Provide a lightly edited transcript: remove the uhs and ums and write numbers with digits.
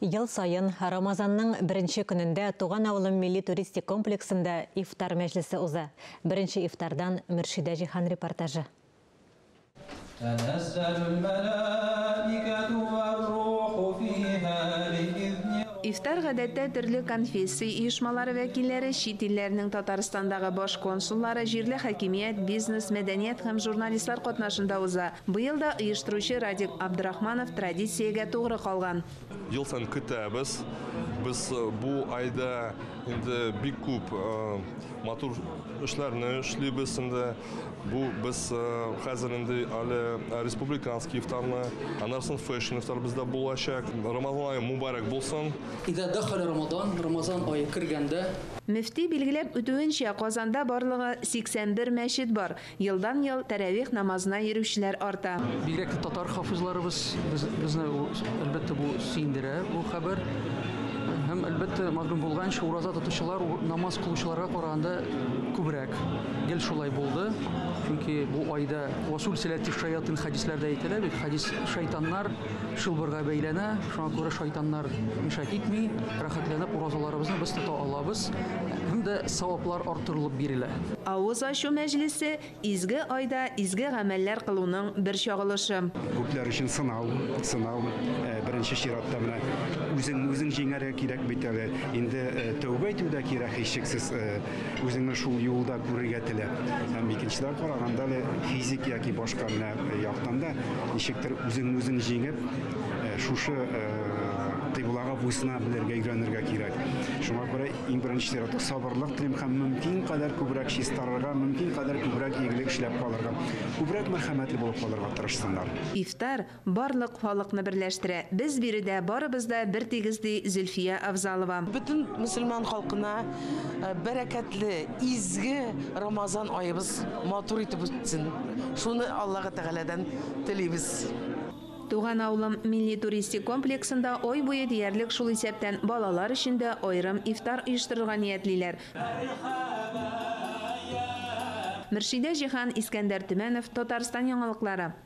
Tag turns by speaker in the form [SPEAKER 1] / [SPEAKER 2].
[SPEAKER 1] Ел саен Рамазанның беренче көнендә Туган авылым милли туристик комплексында ифтар мәҗлесе уза. Беренче ифтардан Мөршидә Җиһан репортажы.
[SPEAKER 2] Ифтар гадәттә төрле конфессия оешмалары вәкилләре, чит илләрнең Татарстандагы баш консуллары, җирле хакимият, бизнес, мәдәният һәм журналистлар катнашында уза. Быел да оештыручы Радик Абдрахманов традициягә тугры калган.
[SPEAKER 3] Ел саен көтәбез. Без бу айда инде бик күп матур эшләрне эшлибез инде. Бу без хәзер инде әле республиканский ифтарны, аннан соң фэшн ифтар бездә булачак. Рамазан ае мубарак булсын.
[SPEAKER 4] Идә дахаля Рамадан, Рамазан ае кергәндә.
[SPEAKER 2] Мөфти билгеләп үтүенчә, Казанда барлыгы 81 мәчет бар. Елдан-ел тәравих намазына йөрүчеләр арта.
[SPEAKER 4] Бигрәк тә татар хафизларыбыз безне, әлбәттә, бу сөендерә бу хәбәр. Һәм, әлбәттә, мәгълүм булганча, ураза тотучылар намаз кылучыларга караганда күбрәк. Гел шулай булды. Чөнки бу айда васул сәләти шаятин хәдисләрдә әйтелә бит, хәдис шайтаннар чылбырга бәйләнә, шуңа күрә шайтаннар мешать итми, рәхәтләнеп уразаларыбызны без тота алабыз. Һәм дә саваплар арттырылып бирелә.
[SPEAKER 2] Авыз ачу мәҗлесе изге айда изге гамәлләр кылуның бер чагылышы.
[SPEAKER 5] Күпләр өчен сынау, сынау, беренче чиратта менә үзең үзең җиңәргә кирәк бит әле. Инде тәүбә итү дә кирәк, һичшиксез, үзеңне шул юлда күрергә теләп. Һәм икенчедән караганда әле физик яки башка менә яктан да ничектер үзеңне үзең җиңеп, шушы кыйблага буйсына белергә өйрәнергә кирәк. Шуңа күрә иң беренче чиратта сабырлык телим һәм мөмкин кадәр күбрәк чистарырга, мөмкин кадәр күбрәк игелек эшләп калырга, күбрәк мәрхәмәтле булып калырга тырышсыннар.
[SPEAKER 2] Ифтар барлык халыкны берләштерә. Без биредә барыбыз да бер тигез, ди Зөлфия Авзалова.
[SPEAKER 6] Бөтен мөселман халкына бәрәкәтле, изге Рамазан аебыз матур итеп үтсен. Шуны Аллаһы Тәгаләдән телибез.
[SPEAKER 2] Туган авылым милли туристик комплексында ай буе диярлек, шул исәптән балалар өчен дә аерым ифтар оештырырга ниятлиләр. Мөршидә Җиһан, Искәндәр Төмәнов, Татарстан яңалыклары.